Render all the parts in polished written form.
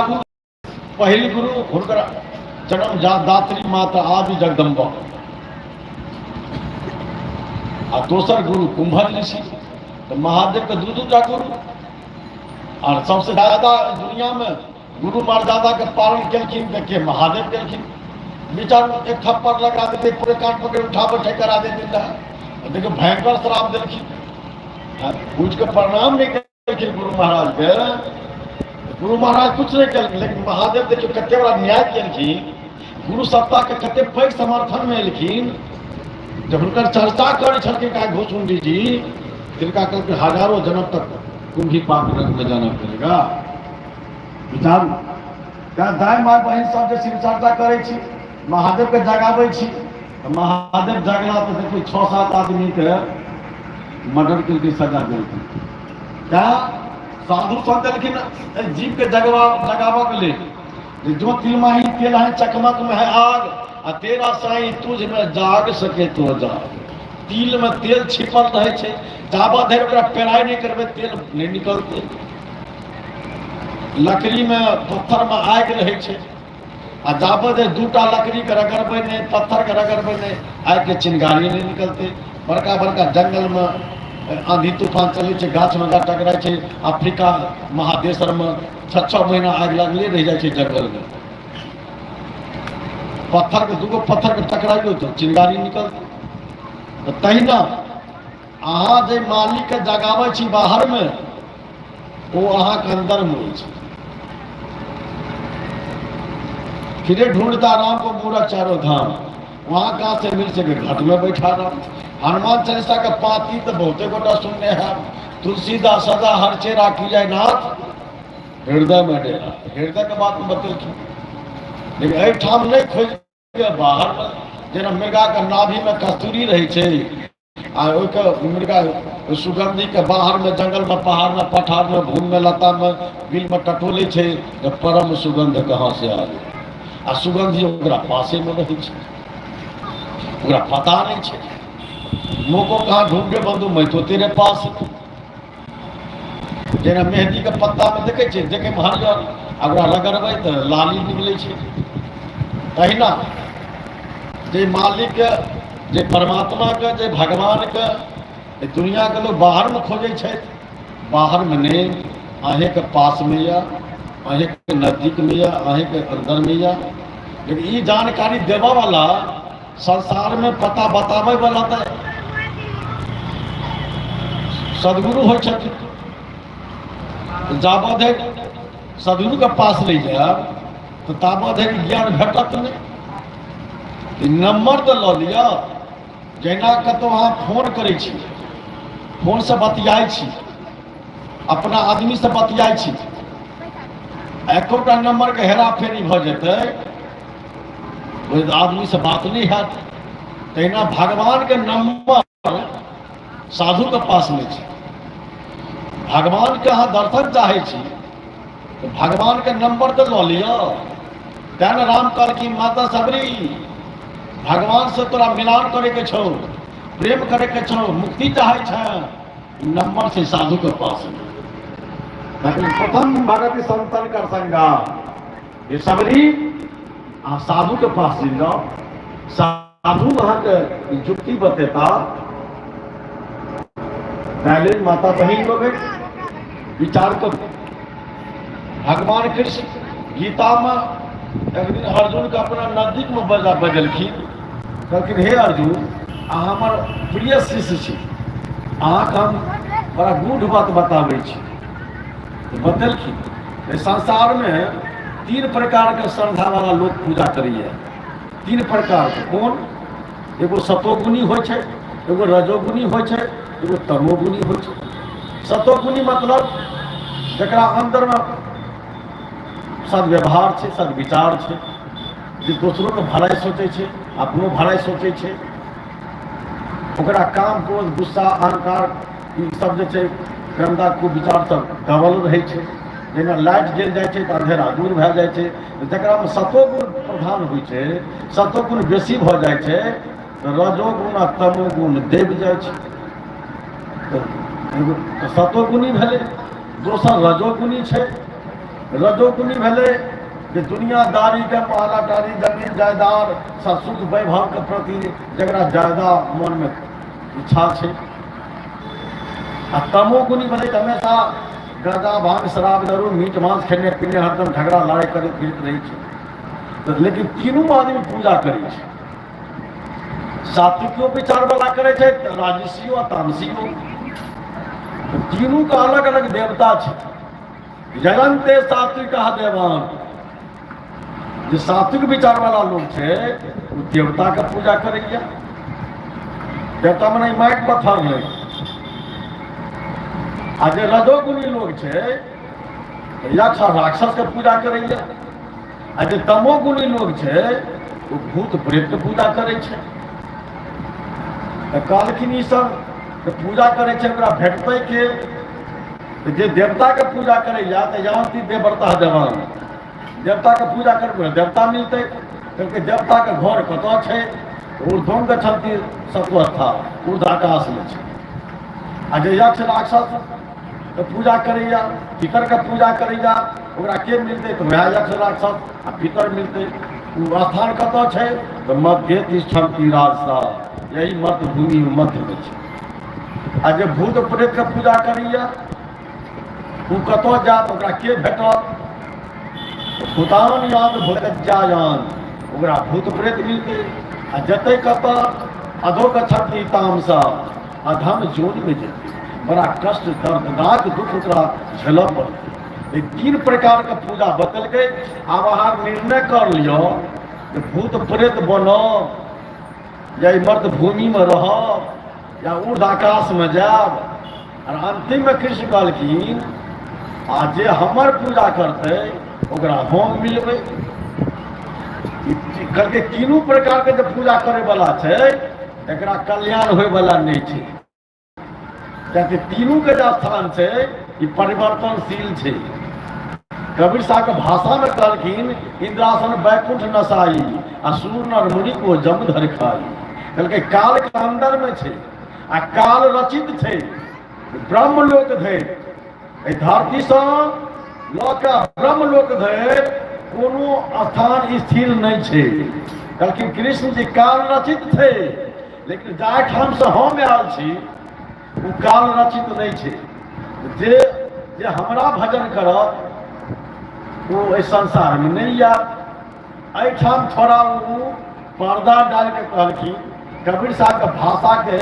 गुरु, पहिल गुरु हुनकर जन्म दात्री माता आदि जगदम्बा, आ दोसर गुरु कुंभज ऋषि। तऽ महादेव के दू दूटा गुरु, और सबसे ज्यादा दुनिया में गुरु मर्यादा के पालन केलखिन तऽ के? महादेव केलखिन। विचारू, एक थप्पड़ लगा देते, पूरे कान पकड़ उठा बैठे करा देते रहे। देखियौ, भयंकर श्राप देलखिन। उठि के प्रणाम नहि केलखिन गुरु महाराज के। गुरु महाराज कुछ नहि केलखिन, लेकिन महादेव देखियौ कते बड़ा न्याय केलखिन, गुरु सत्ता के कते पैघ समर्थन में एलखिन। जब हुनकर चर्चा करै छलखिन का घोसुंडी जी, तिनका कहलखिन हजारों जन्म तक कुंभी पाप रंग में जाना पड़ेगा। विचारू, तेँ दाय माय बहिन सब जे शिव चर्चा करै छी, महादेव के जगाबै छी, तऽ महादेव जगला तऽ देखियौ 6-7 आदमीके मर्डर केलकै, सजा देलखिन। तेँ साधु संत देलखिन एहि जीवके जगाबऽके लेल जे जो तिलमाही तेल है चकमक में है आग, आ तेरा साईं तुझ में जाग सके तो जाग। तिल में तेल छिपल रहै छै, जाबऽ धरि ओकरा पेराइ नहि करबै तेल नहि निकलतै। लकड़ी में पत्थर में आगि रहै छै, आ जाबऽ धरि दूटा लकड़ीके रगड़बै नहि, पत्थरके रगड़बै नहि, आगिके चिनगारी नहि निकलतै। बड़का बड़का जंगलमे आंधी तूफान चलै छै, गाछमे गाछ टकराइ छै। अफ्रीका महादेश आरमे 6-6 महीना आगि लगले रहि जाइ छै जंगलमे। पत्थरके दूगो पत्थरके टकराइयौ तऽ चिनगारी निकलतै। तऽ तहिना अहाँ जे मालिकके जगाबै छी बाहरमे, ओ अहाँके अन्दरमे अछि। फिरे ढूंढता राम को मूरख चारो धाम, वहाँ कहाँ से मिल सके, घट में बैठा राम। हनुमान चालीसा के पाती तो बहुते गोटा सुनने हैं, तुलसीदास सदा हर चेरा की जाए नाथ हृदय में डेरा। हृदय के बात में बतेलखिन, लेकिन एहिठाम नहि खोज के बाहर में, जेना मृगा के नाभि में कस्तूरी रहै छै, आ ओहिके मृगा सुगंधीके बाहरमे जंगलमे पहाड़मे पठारमे भूमिमे लतामे बिलमे टटोलै छै तऽ परम सुगंध कहाँ से आबै? आ सुगंधी ओकरा पासेमे रहै छै, ओकरा पता नहि छै। मोको कहाँ ढूंढे बंधु, मैं तो तेरे पास। जेना मेहदीके पत्तामे देखै छियै, देखैमे हरियर, आ ओकरा रगड़बै तऽ लाली निकलै छै। तहिना जे मालिकके, जे परमात्माके, जे भगवानके दुनिआके लोक बाहरमे खोजै छथि, बाहरमे नहि, अहीँके पासमे यऽ, अहीँके नजदीकमे यऽ, अहीँके अन्दरमे यऽ। लेकिन ई जानकारी देबऽवला, संसारमे पता बताबैवला तऽ सदगुरु होइ छथिन। जाबऽ धरि सदगुरुके पास नहि जायब तऽ ताबऽ धरि ज्ञान भेटत नहि। नम्बर तऽ लऽ लिअ। जहिना कतहु अहाँ फोन करै छी, फोनसँ बतियाइ छी, अपना आदमीसँ बतियाइ छी, एकोटा नम्बरके हेराफेरी भऽ जेतै, ओहि आदमीसँ बात नहि हैत। तहिना भगवानके नम्बर साधुके पास नहि छै। भगवानके अहाँ दर्शन चाहै छी तऽ भगवानके नम्बर तऽ लऽ लिअ। तेँ ने राम कहलखिन, माता सबरी, भगवानसँ तोरा मिलान करैके छौ, प्रेम करैके छौ, मुक्ति चाहै छै, नम्बर छै साधुके पास। प्रथम भगति संतन कर संगा। ये सबरी, अहाँ साधुके पास चलि जाउ, साधु अहाँके युक्ति बतेता। पहले माता बहिन लोग विचार करू। भगवान कृष्ण गीता में एक दिन अर्जुन के अपना नजदीक में बजलखिन, कहलखिन, हे अर्जुन, अहाँ हमर प्रिय शिष्य छी, अहाँके हम बड़ा गूढ़ बात बताबै छी। तऽ बतेलखिन, संसारमे तीन प्रकारके श्रद्धावला लोक पूजा करैए। तीन प्रकारके कोन? एगो सतोगुणी होइ छै, एगो रजोगुणी होइ छै, एगो तमोगुणी होइ छै। सतोगुणी मतलब जकरा अन्दरमे सद्व्यवहार छै, सद्विचार छै, जे दोसरोके भलाइ सोचै छै, अपनो भलाइ सोचै छै, ओकरा काम क्रोध गुस्सा अहंकार ई सब जे छै गन्दा कुविचार सब दबल रहै छै। जेना लाइट जलि जाइ छै तऽ अन्धेरा दूर भए जाइ छै। जकरामे सतोगुण प्रधान होइ छै, सतोगुण बेसी भऽ जाइ छै, तऽ रजोगुण आ तमोगुण दबि जाइ छै। तऽ सतोगुणी भेलै, दोसर रजोगुणी छै। रजोगुणी भेलै जे दुनियादारीके महल अटारी जमीन जायदाद सब सुख वैभवके प्रति जकरा ज्यादा मनमे इच्छा छै। आ तमोगुणी भेलै तऽ हमेशा गाँजा भांग शराब दारू मीट मांस खेने पीने हरदम झगड़ा लड़ाइ करैत फिरैत रहै छै। तऽ लेकिन तीनू आदमी पूजा करै छै, सात्विको विचार वाला करै छै, राजसियो आ तामसियो, तीनू के अलग अलग देवता छै। जगन्ते सात्विक देवान, जे सात्विक विचार वाला लोग छै ओ देवता के पूजा करैया। देवता मने माटि पत्थर नहि। आ जे रजोगुणी लोग छै यक्ष आ राक्षस के पूजा करैया। आ जे तमोगुणी लोग छै ओ भूत प्रेत के पूजा करै छै। तऽ कहलखिन ई सब जे पूजा करै छै ओकरा भेटतै के? तऽ जे देवताके पूजा करैया तऽ यान्ति देवव्रता देवान, देवताके पूजा करबै देवता मिलतै। कहलकै देवताके घर कतऽ छै? ऊर्ध्वं गच्छन्ति सत्वस्था, ऊर्ध्व आकाशमे छै। आ जे यक्ष राक्षस के पूजा करैया, पितरके पूजा करैया, ओकरा के मिलतै? तऽ वएह यक्ष राक्षस आ पितर मिलतै। ओ स्थान कतऽ छै? तऽ मध्य तिष्ठन्ति राजसा, यही मध्य भूमि मध्यमे छै। आ जे भूत प्रेतके पूजा करैया ओ कतऽ जायत, ओकरा के भेटत? भूतान यान भूतजायान, ओकरा भूत प्रेत मिलतै। आ जतै कतऽ? अधो गच्छन्ति तामसा, अधम जोनमे जेतै, बड़ा कष्ट दर्दनाक दुख ओकरा झेलऽ पड़तै। ई तीन प्रकारके पूजा बतेलकै। आब अहाँ निर्णय कर लिअ जे भूत प्रेत बनब या ई मर्द भूमिमे रहब या ऊर्ध आकाशमे जायब। आर अन्तिममे कृष्ण कहलखिन आ जे हमर पूजा करतै ओकरा हम मिलबै। कहलकै तीनू प्रकारके जे पूजा करैवला छै एकरा कल्याण होयवला नहि छै, कियाकि तीनूके जे स्थान छै ई परिवर्तनशील छै। कबीर साहबके भाषामे कहलखिन इंद्रासन वैकुंठ नसाई आ सुर नर मुनि को जमधर खाई। कहलकै कालके अन्दरमे छै आ काल रचित छै। ब्रह्मलोक धरि, एहि धरतीसँ लऽ कऽ ब्रह्मलोक धरि कोनो स्थान स्थिर नहि छै। कहलखिन कृष्ण जी काल रचित छै, लेकिन जाहिठामसँ हम आयल छी ओ काल रचित नहि छै। जे जे हमरा भजन करत ओ एहि संसारमे नहि आयत। एहिठाम थोड़ा ओ पर्दा डालिके कहलखिन, कबीर साहबके भाषाके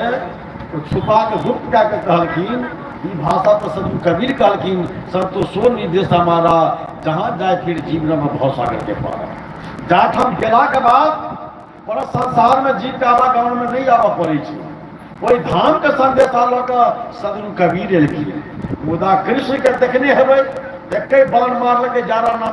छुपा कऽ गुप्त कए कऽ कहलखिन। ई भाषा तऽ सदगुरु कबीर कहलखिन, संतो सो निर्देश हमारा, जहाँ जाय फिर जीवन में भव सागर के पार। जाठाम गेलाके बाद पर संसारमे जीवके आवागमनमे नहि आबऽ पड़ै छै। ओहि धामके संदेशा लऽ कऽ सदगुरु कबीर एलखिन। मुदा कृष्णके देखने हेबै, एके बाण मारलकै, जारा नाम